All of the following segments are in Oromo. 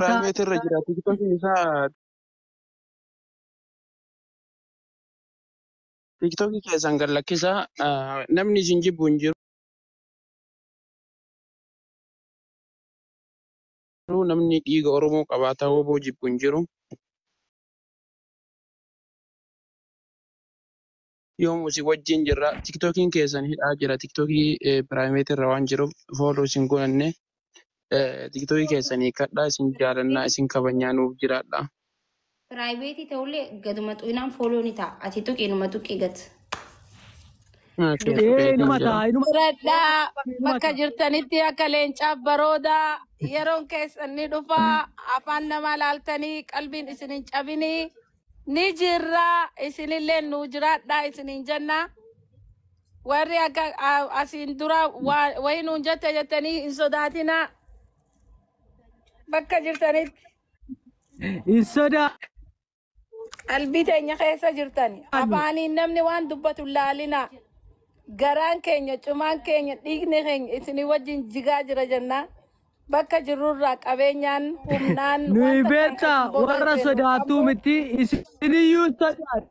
Taate Private irra jira. TikTokiin isaa TikTokii keessan gad lakkisaa. Namni isin jibbu hin jiru. Namni dhiiga Oromoo qabaata woboo jibbu hin jiru. Yoomuu isin wajjin jirra. TikTokiin keessan hidhaa jira. TikTokii private irra waan jiruuf follow isin godhanne TikTokii keessan hiikadhaa. Isin jaalannaa, isin kabajnaa nuuf jiraadha. Private ta'ullee gaduma xuqinaan follow ni ta'a. Ati tuqinuma tuqi gat. Okay, Ee tuqeetiin inuma jira. ta'a inuma Jiradhaa inuma bakka ta'a. jirtanitti akka leencaaf baroodaa yeroon keessan ni dhufaa afaan namaa laaltanii qalbiin isin hin cabinii ni jirraa isinillee nuu jiraadhaa isiniin jenna. Warri akka asiin dura wayii nuun jette jettanii hin sodaatinaa bakka jirtanitti Hin sodaannu. qalbii teenya keessa jirtani. Afaaniin namni waan dubbatu laalina. Garaan keenya, cumaan keenya, dhiigni keenya isinii wajjin jigaa jira jenna. Bakka jirrurraa qabeenyaan, humnaan, Nuyi waan takkaan beektaa kan booda warra seenu sodaattuu qabnu. miti isiniyyuu sodaatu.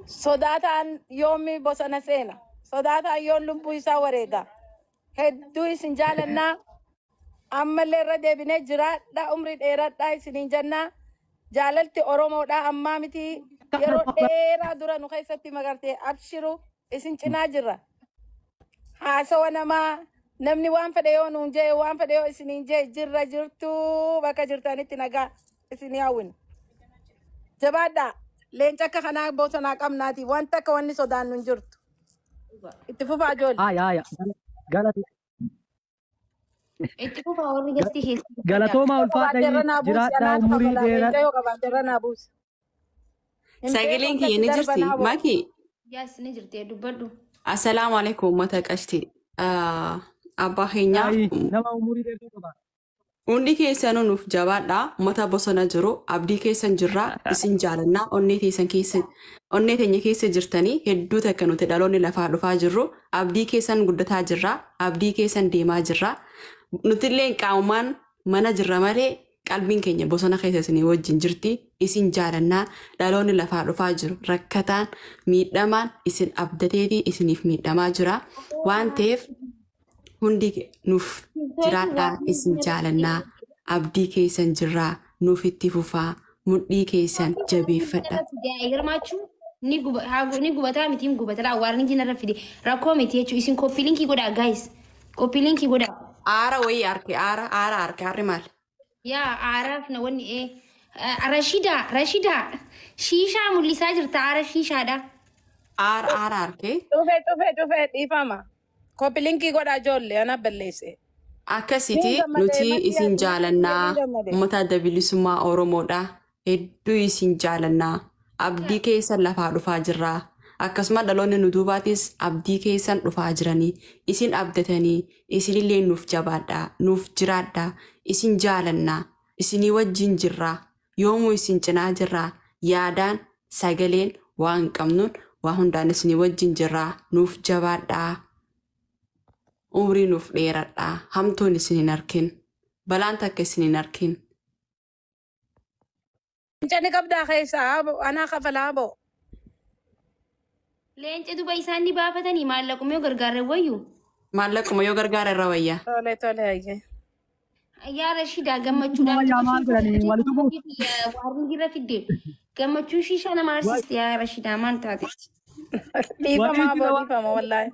Sodaataan yoomi bosona seena. Sodaataan yoon lubbuu isaa wareega. Hedduu isin jaalannaa. Ammallee irra deebinee jiraadhaa umrii dheeradhaa isiniin jennaa. Jaalalti Oromoodhaa ammaa miti yeroo dheeraa dura nu keessatti magartee abshiru isin cinaa jirra. Haasawa namaa namni waan fedhe yoo nuun jee waan fedhe yoo isiniin jee jirra jirtuu bakka jirtanitti nagaa isinii hawwina. Jabaadhaa leenca akka kanaa bosonaa qabnaati wanta akka wanni sodaannu hin jirtu. Itti fufaa ijoollee. Haaya haaya. Galata. Itti fufaa warri gastii keessa dubbadhaa. Galatoomaa Yoo qabaatte ulfaadha irra naa buusi jiraadhaa anaatu umurii kafalaa leenca dheeraa. yoo qabaatte irra naa buusi. Hin beeku Sagaleen kiyya akkatti ni darba jirti. naa buusi. Maki, Yaas ni jirti dubbadhu. assalaamu alaikum uummata qashti. Abbaa keenyaa Ayi nama umurii dheertuu qaba. hundi keessanuu nuuf jabaadha. Uummata bosona jiru abdii keessan jirra. Isin jaalannaa onnee teessan keessa onnee teenya keessa jirtanii hedduu takka nuti dhaloonni lafaa dhufaa jirru abdii keessan guddataa jirra. Abdii keessan deemaa jirra. Nutillee qaamumaan mana jirra malee qalbiin keenya bosona keessa isinii wajjin jirti. Isin jaalannaa dhaloonni lafaa dhufaa jiru rakkataan miidhamaan isin abdateetii isiniif miidhamaa jira waan ta'eef hundi nuuf jiraadhaa isin jaalannaa abdii keessan jirraa nuuf itti fufaa mudhii keessan jabeeffadha. Hirmaachuu ni gubataa miti hin gubataa warri narra fide rakkoo miti jechuun isin copy linkii godhaa guys copy linkii godhaa. Aara wayii arke aara aara arke aarri maal? Yaa aaraaf na wanni ee Rashidaa Rashidaa shiishaa mul'isaa jirta aara shiishaadha. Aara aara arke Dhufee dhufee dhufee dhiifama. Copy linkii godhaa ijoollee ana balleesse. akkasiti Niin gammadee nuti makii isin ati niin jaalannaa gammadee. uummata adda bilisummaa Oromoodha. Hedduu isin jaalannaa abdii keessan lafaa dhufaa jirraa. Akkasuma dhaloonni nu duubaatis abdii keessan dhufaa jiranii isin abdatanii isinillee nuuf jabaadhaa nuuf jiraadhaa isin jaalannaa isinii wajjin jirraa yoomuu isin cinaa jirraa yaadaan sagaleen waan qabnuun waa hundaan isinii wajjin jirraa nuuf jabaadhaa umrii nuuf dheeradhaa hamtuun isin hin arkin balaan takka isin hin arkin. Leenca ni qabdaa keessaa anaa kafalaa boo. Leenca duba isaan ni baafatanii maallaquma yoo gargaarre wayyu. Maallaquma yoo gargaara irra wayya. Tole tole hayyee. Yaa Rashidaa gammachuudhaan Wayyaa maal godhanii walitti bu'u. warri irra fidde gammachuu shiishaa nama aarsiiste yaa Rashidaa maal taate? Dhiifama Walitti boo dhiifama wallaahi.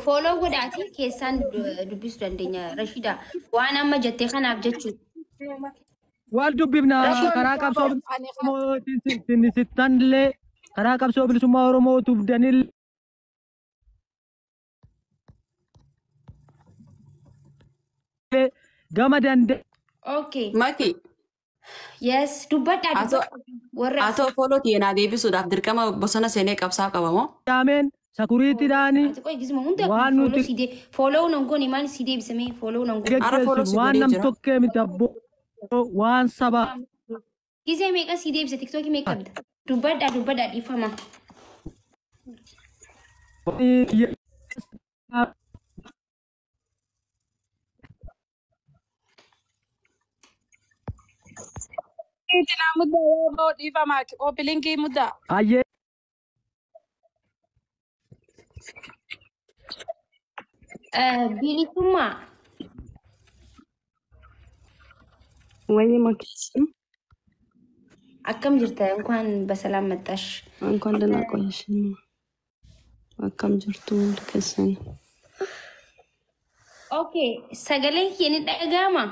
Follow godhaati keessaan dubbisuu dandeenya Rashidaa waan amma jette kanaaf jechuudha. Wal dubbifna Rakkoo karaa miti qabsoo aboo ani bilisummaa Oromootiin sittanillee karaa qabsoo bilisummaa Oromoo tubdanillee gama danda'e. Okay. Maki Yes dubbadhaa atoo dubbadhaa warra atoo follow tiyeenaa deebisuudhaaf dirqama bosona seenee qabsaa qabamoo? Daameen sakuriitiidhaan Ati qoy gisuma hunda akkuma waan follow nuti si dee follow nan goone maal si deebisame follow nan goone. Ara follow geggeessinu si waan godhee nam jira. tokkee miti abboo waan saba. Gisee meeqa si deebise tiktookii meeqa qabda? Dubbadhaa dubbadhaa dhiifama. Itti muddaa yoo dhiifamaa koppilinkii muddaa. Ayyee. Bilisummaa. ወይ ማኪስ Akkam jirta? እንኳን በሰላም መጣሽ። እንኳን ደህና ቆየሽ። Akkam jirtu hundi keessan? Okay, sagaleen kee ni dhaga'ama?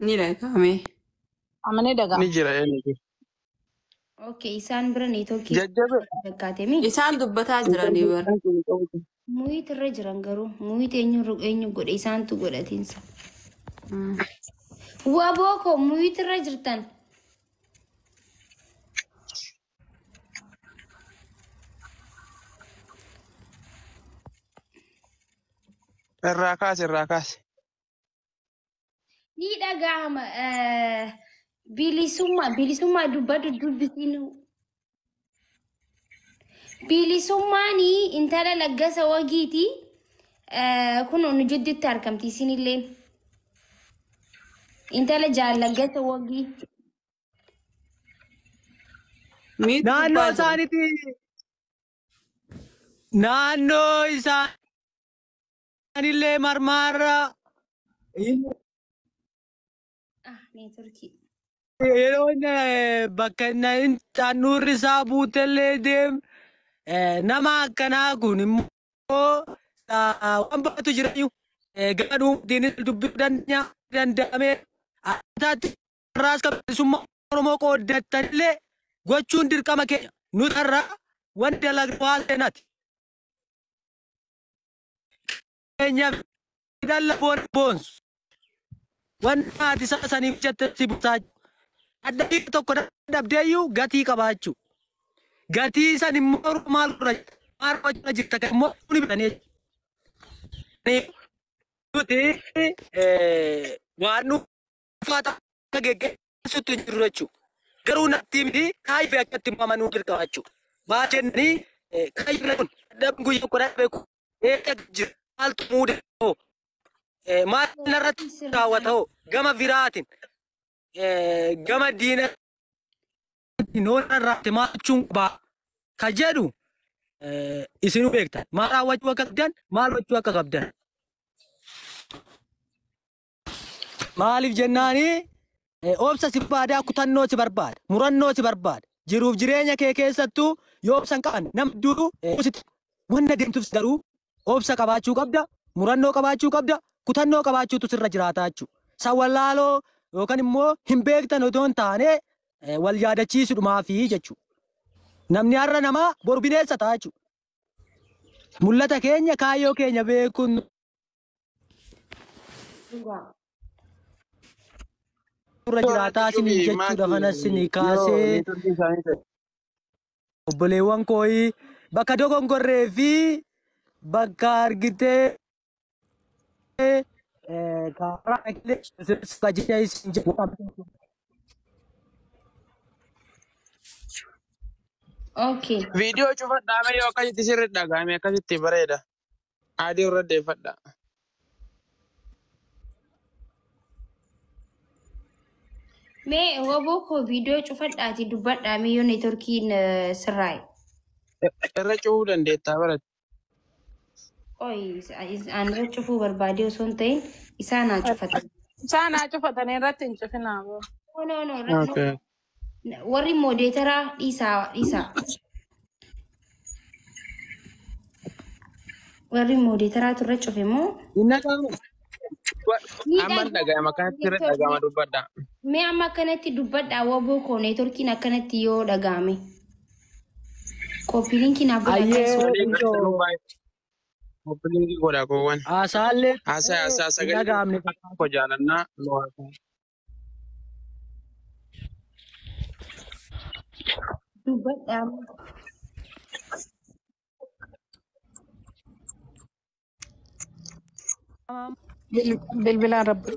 Ni dhaga'ame. Amma ni dhaga'ama. Ni jira eenyu. Okay, isaan bira neetwoorkii Jajjabe. fakkaatemi. Isaan dubbataa jiranii bara. Mute irra jiran garuu mute eenyu eenyu godhe isaantu godhatiinsa. Waboo koo mute irra jirtan. Irraa kaase irraa kaase. Ni dhaga'ama. Bilisummaa bilisummaa dubbadhu dubbisiin. Bilisummaan intala Laggasa Wagiiti. Kun nu jidduutti argamti isinillee. Intala jaal Laggasa Wagii. Mute Naannoo gubbaa jira. isaaniitti naannoo isaanillee marmaarra Ah, neetworkii. Yeroo inni bakka inni handhuurri isaa buutellee deem nama akkanaa kun immoo waan baay'eetu jira iyyuu gara dhuunfaatiinis dubbisuu dandeenya danda'amee akkaataatti irraas bilisummaa Oromoo qooddattanillee gochuun dirqama keenya nuti har'a wanti dalagnu waa seenaati. Keenyaaf dhala boonsu wanti ati isaa saniif jette si buusaa adda tokko dhabdeeyyuu gatii qabaachuu. Gatii san immoo maal godha maal godha jirta kan immoo ni bitanii nuti waan dhuunfaa akka geggeessutti hin jirru jechuudha. Garuu natti miti kaayyoo akkatti amanuu dirqama jechuudha. Maal jennanii kaayyoo kun dadhabni guyyaa tokko dhabe eessa jira maaltu muudate maal irratti raawwata hoo gama biraatiin gama diinaatiin hoo irratti maal jechuun qabaa ka jedhu isinuu beektan maal raawwachuu akka qabdan maal gochuu akka qabdan. Maaliif jennaani obsa si barbaada kutannoo si barbaada murannoo si barbaada jiruuf jireenya kee keessattuu yoo obsa hin qaban nama duru wanna deemtuuf garuu obsa qabaachuu qabda murannoo qabaachuu qabda kutannoo qabaachuutu sirra jiraata jechuudha. San wallaaloo yookaan immoo hin beektan otoo hin taane wal yaadachiisudhumaafi jechuudha. Namni har'a namaa boru bineensa ta'a jechuudha. Mul'ata keenya kaayyoo keenya beekuun nurra jiraataa isinii jechuudha kanas isinii kaasee obboleewwan kooyi bakka dogongorree fi bakka argitee karaa jecha isin jedhu. Okay. Viidiyoo cufadhaa mee yoo akkasitti sirri dhaga'ame akkasitti bareeda. Adii irra deeffadha. Mee waboo koo viidiyoo cufadhaati dubbadhaa mee yoo neetworkiin sirraa'e. Irra cufuu dandeettaa baratti. Qoy aan irra cufuu barbaade osoo hin ta'in isaan haa cufatan. Isaan haa cufatanii irratti hin cufinaa. No no no no. Warri moodeetaraa dhiisaa dhiisaa. Warri moodeetaraatu irra cufe moo? Inni qaama. Ni Amma dhaga'ama akkanatti irra dhaga'ama dubbadha. Mee amma akkanatti dubbadhaa waboo koo neetworkiin akkanatti yoo dhaga'ame. Copy linkii naaf godhaa Ayyee. guys. Copy linkii godhaa koowwan. Haasaallee Haasaa haasaa hin sagalee dhaga'amne. tokko jaalannaa nu haasaa. Dubbadhaa. Bilbilaan rabbi.